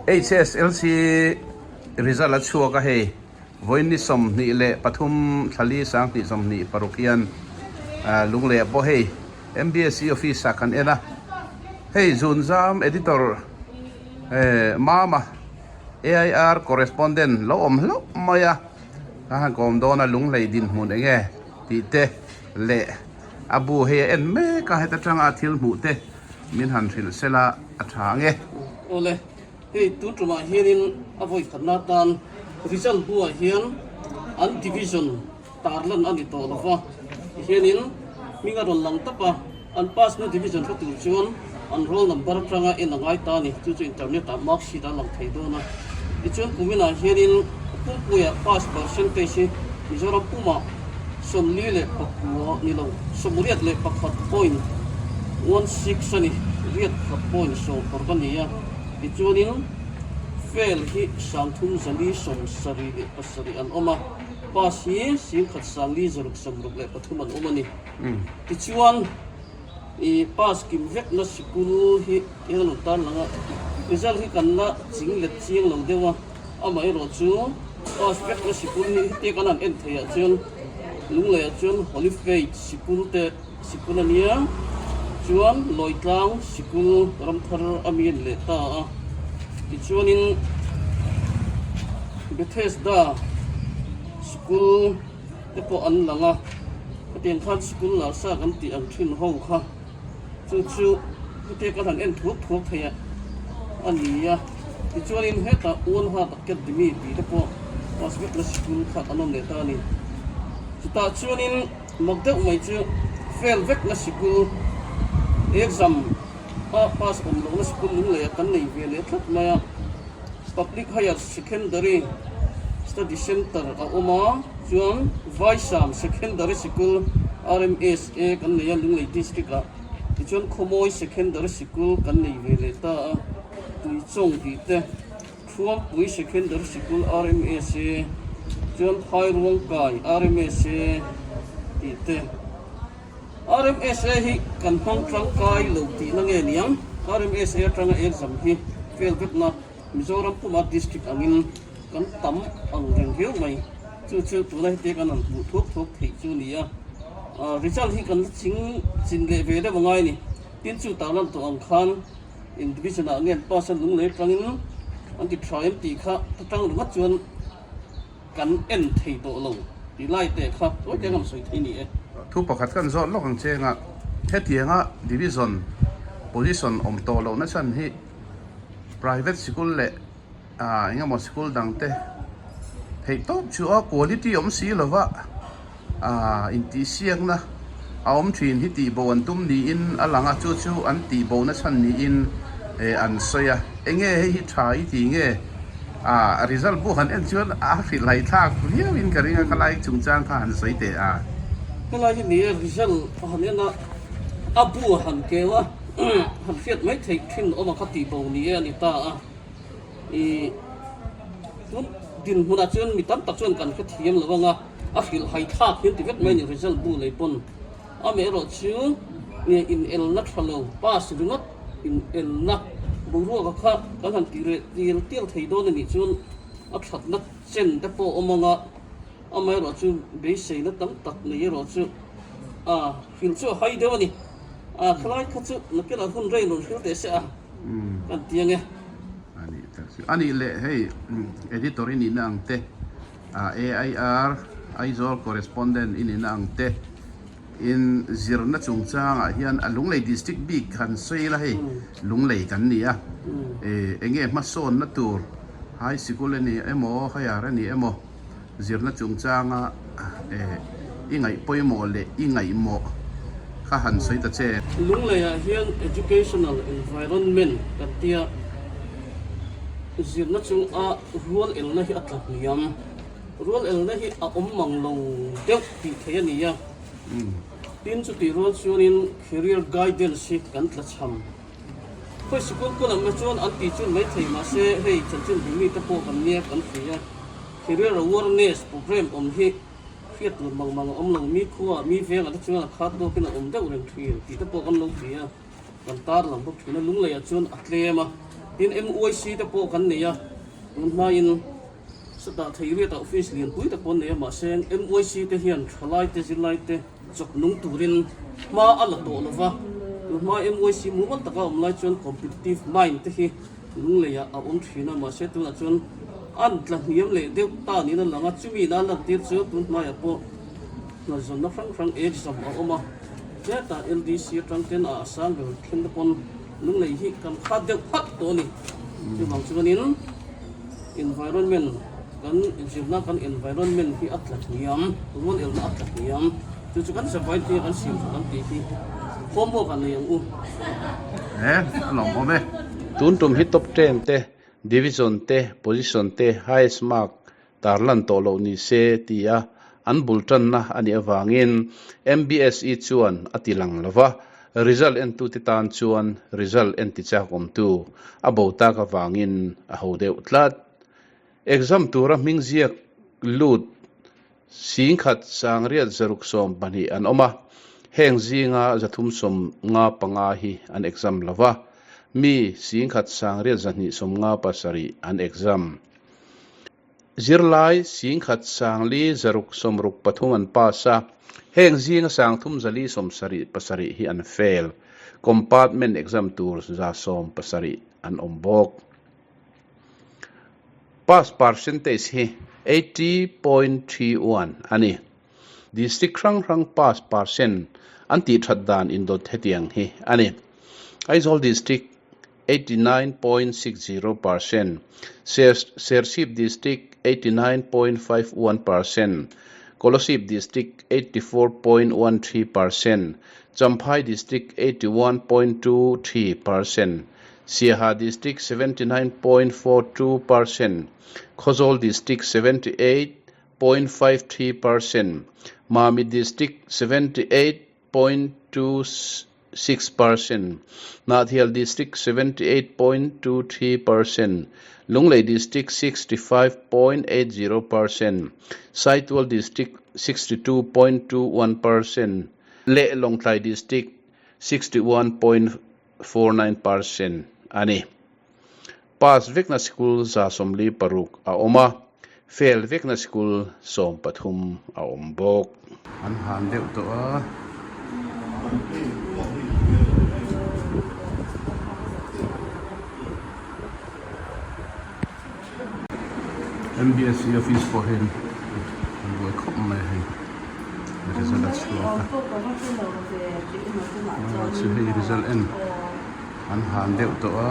HSLC result a chhuak a hei vawiin ni 23 thlali 2026 hian Lunglei ah pawh hei MBSE office ah kan en a hei Zunzam editor Mama AIR correspondent lo awm hlauh mai a ka han kawm dawn a Lunglei dinhmun eng nge tih te leh a bu hei a en mek a heta tanga thil hmuh te min han hrilh sela a tha ang e. Awle, hei tun tumah hianin a vawi khatna atan result buah hian an division tarlan a ni tawh lo va, tihianin hming a rawn lang tawp a, an pass na division hre tur chuan an roll number atanga en a ngai ta a ni, chu chu internet ah mark sheet a lang thei dawn a. Tichuan kuminah hianin pumpuia pass percentage hi Mizoram pumah 49 ni lo, 81.16 a ni, riat khat point sawmparuk a ni a, tichuanin fail hi 3477 an awm a. Pass hi 1463 an awm a ni. Tichuan, i pass kim vekna sikul hi eng a rawn tan lang a, result hi kan la ching let chiang lo deuh a, amaherawh chu pass vekna sikul hi hetiang kan han en theih ah chuan Lungleiah chuan Holy Faith sikul te sikul a nia, chuan Lawitlang sikul Ramthar a mi a ni leh ta a, tichuanin Bethesda sikul te pawh an lang a, hetiang khan sikul larsa kan tih ang thin ho kha chu chu hetiang kan han en thuak thuak thei a a ni a, tichuanin hetah One Heart Academy tih te pawh pass vekna sikul kha an awm leh ta a ni. Chutah chuanin mak deuh mai chu fail vekna sikul exam a pass awm lohna sikul lungleiah kan nei ve leh tlat mai a. Public Higher Secondary Study Centre a awm a, chuan Vaisam Secondary Sikul, RMSA, kan nei a Lunglei District ah, tichuan Khawmawi Secondary Sikul kan nei ve leh ta a, Tuichawng tih te, Thuampui Secondary Sikul, RMSA, chuan Phairuangkai, RMSA, tih te. RMSA hi kan hmang tangkai lo tihna nge niang? RMSA atanga exam hi fail vekna Mizoram puma district angin kan tam ang reng viau mai. Chu chu tuna heti kan han hmuh thuak thuak theih chu a ni a. Result hi kan la ching chin leh ve deuh angai a ni. Tin chu tarlan tawh ang khan in division ah nge an pass a lunglei atangin an ti tha em tih kha ta tang ringawt chuan Kan en thei tawh lo tih lai teh kha tawi te ngam sawi thei ni e. Thu pakhat kan zawt lawk ang cheng a, hetianga division position awm tawh lohna chhan hi private sikul leh eng emaw sikul dang te theih tawp chu a quality awm si lova intihsiakna a awm thin hi tihbo an tum niin a lang a, chu chu an tihbo na chhan niin an sawi a, enge hei hi tha i ti nge a result pawh han en chuan a hrilh hai thlak viau in ka ring a, khalai chungchang kha han sawi teh a. Helai hi ni e result a han en a, a bu a han keu a, han hriat mai theih thin awm a kha tihbo ni e a ni ta a. I tun dinhmunah chuan mi tam tak chuan kan hrethiam lo ang a, a hrilh hai thlak hian ti vek mai a ni result bu lei pawn. Amaherawh chu nge inelna tha lo pass ringawt inelna boruaka kha kan han ti reh tial tial thei dawn a nih chuan a thatna chen te pawh a awm ang a, amaherawh chu beiseina tam tak nei erawh chu a hrilh chu a hai deuh a ni. A khalai kha chu nakinah hun rei rawn hrilh teh se a. Kan ti ange. A nih tak chu. A nih leh hei editor i nihna ang te, AIR Aizawl correspondent i nihna ang te in zirna chungchangah hian a Lunglei district bik han sawi la hei Lunglei kan ni a, enge hmasawnna tur high sikul a ni emaw higher a ni emaw Zirna chungchanga i ngaih pawimawh leh i ngaihmawh kha han sawi ta che. Lungleiah hian Educational Environment kan tia zirna chunga rual elna hi a tla hniam. Rual elna hi a awm mang lo deuh tih theih a ni a. Tin chutih rual chuanin Career Guidance hi kan tla cham. Khawi sikul kawlah mai chuan an tih chun mai thei mahse hei chanchin hmu mite pawh kan nia kan hria a, Career Awareness Programme awm hi hriat tur mang mang a awm lo, mi khuaah mi vengah te chuan a khat tawkin a awm deuh reng thin tih te pawh kan lo hria a, kan tar lang bawk thin a, Lungleiah chuan a tlem a. Tin, MYC te pawh kan nei a, tun hmain sawtah Theiriatah office lianpui te pawh an nei a, mahse MYC te hian thalai te zirlai te chawk nung turin hma a la tawh lo va, tun hma MYC mumal taka awm lai chuan competitive mind te hi lungleiah a awm thin a, mahse tunah chuan an tla hniam leh deuh ta niin a lang a, chumi ina lantir chu tun hmaiah pawh hna zawnna hrang hrang exam a awm a, hetah LDC atang ten a sang ber thleng te pawn lunglei hi kan khat deuh phat tawh a ni. Chuvang chuanin environment kan zirna kan environment hi a tla hniam, rual elna a tla hniam, chu chu kan zavai te kan siam tha kan tih hi homework ah nei ang u. He a lawmawm e. Tun tum hi top ten te, division te, position te, highest mark tarlan tawh loh ni se tia an bul tanna a nih avangin MBSE chuan a ti lang lo va, result entute tan chuan result enti chak awmtu a bo tak avangin a ho deuh tlat. Exam tura hming ziak lut singkhat sangriat zaruk 12 an awm a, heng zinga 375 hi an exam lo va, mi singkhat sangriat 257 an exam. Zirlai singkhat sangli zaruk 63 an pass a, heng zinga sangthum zali 77 hi an fail. Compartment exam tur 170 an awm bawk. Pass percentage hi 80.31 a ni. District hrang hrang pass percent an tih that dan indawt hetiang hi a ni. Aizawl District 89.60 percent, Serchhip District 89.51 percent, Kolasib District 84.13 percent, Champhai District 81.23 percent, Siaha District 79.42 percent, Khawzawl District 78.53 percent, Mamit District 78.26 percent, Hnahthial District 78.23 percent, Lunglei District 65.80 percent, Saitual District 62.21 percent leh Lawngtlai District 61.49 percent a ni. Pass vekna sikul 46 a awm a, fail vekna sikul 13 a awm bawk. An han deuh tawh a. MBSC office pawh hian an buai khawp mai a hei result a chhuak a chu hei result en. An han deuh tawh a.